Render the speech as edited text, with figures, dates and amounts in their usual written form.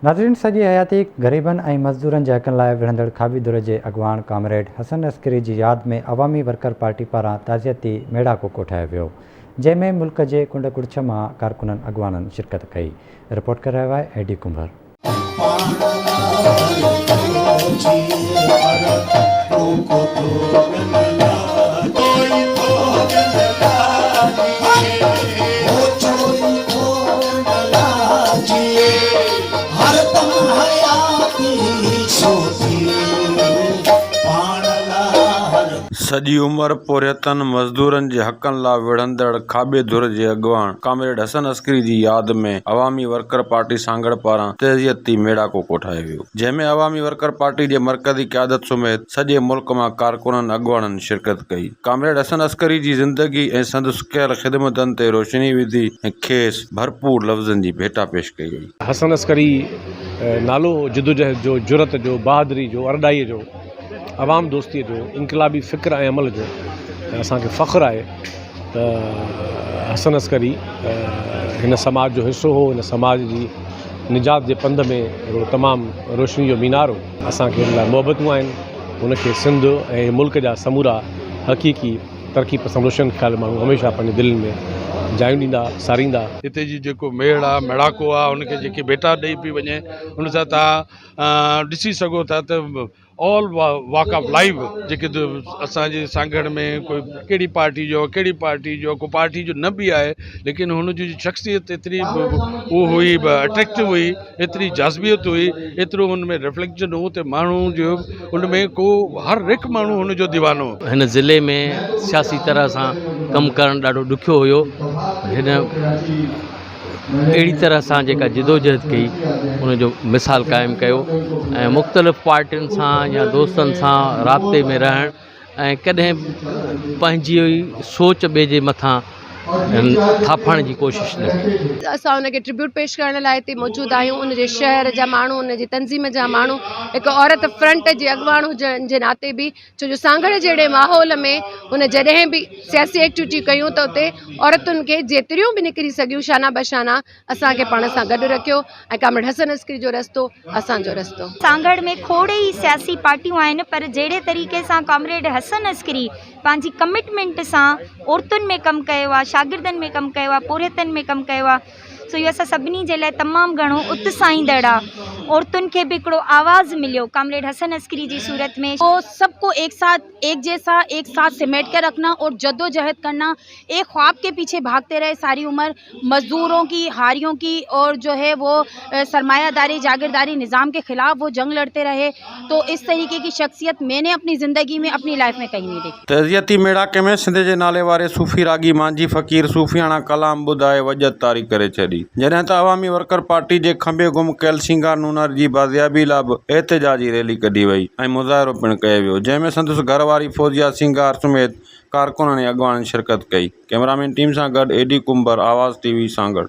ناظرين سڄي حياتي غريبن ۽ مزدورن جي حقن لاء وڙهندڙ کاٻي ڌر جي اڳواڻ ڪامريڊ حسن عسڪري جي ياد ۾ عوامي ورڪر پارٽي پاران تعزيتي ميڙاڪو ڪوٺايو ويو جنهن ۾ ملڪ جي ڪنڊ ڪڙڇ مان ڪارڪنن اڳواڻن شرڪت ڪئي رپورٽ ڪري رهيو آهي اي ڊي ڪنڀر. سڄي عمر پورهيتن، مزدورن جي حقن لا وڙهندڙ کاٻي ڌر جي اڳواڻ ڪامريڊ حسن عسڪري جي ياد ۾ عوامي ورڪر پارٽي سانگهڙ پاران تعزيتي ميڙاڪو ڪوٺايو ويو، جنهن ۾ عوامي ورڪر پارٽي جي مرڪزي قيادت سميت سڄي ملڪ مان ڪارڪنن اڳواڻن شرڪت ڪئي. ڪامريڊ حسن عسڪري جي زندگي ۽ سندس ڪيل خدمتن تي روشني وڌي ۽ کيس ڀرپور لفظن جي ڀيٽا پيش ڪئي وئي. حسن عسڪري نالو جدوجهد جو، جرئت جو، بهادري جو، ارڏائي جو، عوام دوستي جو، انقلابي فڪر ۽ عمل جو ۽ اسان کي فخر آهي ته حسن عسڪري هن سماج جو حصو هو، هن سماج جي نجات جي پنڌ ۾ هڪڙو تمام روشني جو مينار هو. اسان کي هن لاء محبتون آهن. هن کي سنڌ ۽ ملڪ جا سمورا حقيقي ترقي پسند روشن خيال ماڻهو هميشه پنهنجي دلين ۾ جايون ڏيندا، ساريندا. هتي جي جيڪو ميڙ آ ميڙاڪو آ ان کي جيڪي ڀيٽا ڏئي پئي وڃي ان سان توهان ڏسي سگهو ٿا ته آل واڪ آف لائيف جيڪي اسان جي سانگهڙ ۾ ڪوئي ڪهڙي پارٽي جو ڪهڙي پارٽي جو ڪو پارٽي جو نه به آهي ليڪن هن جي شخصيت ايتري هو هئي اٽريڪٽو هئي ايتري جاذبيت هئي ايترو ان ۾ رفليڪشن هو ته ماڻهو جو ان ۾ ڪو هر هڪ ماڻهو هن جو ديوانو هو. هن ضلعي ۾ سياسي طرح سان ڪم ڪرڻ ڏاڍو ڏکيو هيو هن اهڙي طرح سان جيڪا جدوجهد ڪئي ان جو مثال قائم ڪيو ۽ مختلف پارٽين سان يا دوستن سان رابطي ۾ رهڻ ۽ ڪڏهن به پنهنجي سوچ ٻئي جي مٿان ٿاڦڻ جي ڪوشش نه ڪئي. اسان ان کي ٽربيوٽ پيش ڪرڻ لاء هتي موجود آهيون ان جي شهر جا ماڻهو ان جي تنظيم جا ماڻهو هڪ عورت فرنٽ جي اڳواڻ هجڻ جي ناتي به ڇو جو سانگهڙ جهڙي ماحول ۾ هن جڏهن به سياسي ايڪٽيوٽي ڪيون ته اتي عورتن کي جيتريون به نڪري سگهيون شانه بشانه اسان کي پاڻ سان گڏ رکيو ۽ ڪامريڊ حسن عسڪري جو رستو اسان جو رستو. سانگهڙ ۾ کوڙ ئي سياسي پارٽيون آهن پر جهڙي طريقي سان ڪامريڊ حسن عسڪري پنهنجي ڪمٽمينٽ سان عورتن ۾ ڪم ڪيو آهي شاگردن ۾ ڪم ڪيو آهي پورهيتن ۾ ڪم ڪيو آهي سو اهو اسان سڀني جي لاء تمام گهڻو اتساهيندڙ آهي عورتن کي به هڪڙو آواز مليو ڪامريڊ حسن عسڪري جي صورت ۾. وہ سب کو ايڪ ساتھ ايڪ جيسا ايڪ ساتھ سميٽ ڪر رکنا اور جدوجهد ڪرنا ايڪ خواب ڪي پيڇي ڀاگتي رهي ساري عمر مزدورون ڪي هاريون ڪي اور جو هي وو سرمايه داري جاگيرداري نظام ڪي خلاف وو جنگ لڙتي رهي تو اس طريقي ڪي شخصيت مين ني اپني زندگي ۾ اپني لائف ۾ ڪهين نهين ديکي. تعزيتي ميڙاڪي ۾ سنڌ جي نالي واري صوفي راڳي مانجهي فقير صوفياڻا ڪلام ٻڌائي وڄت طاري ڪري ڇڏي. جڏهن ته عوامي ورڪر پارٽي جي کنڀي گم ڪيل سينگار نوناري جي بازيابي لا به احتجاجي ريلي ڪڍي وئي ۽ مظاهرو پڻ ڪيو ويو جنهن ۾ سندس گهر واري فوزيه سينگار سميت ڪارڪنن ۽ اڳواڻن شرڪت ڪئي. ڪئميرامين ٽيم سان گڏ اي ڊي ڪنڀر، آواز ٽي وي، سانگهڙ.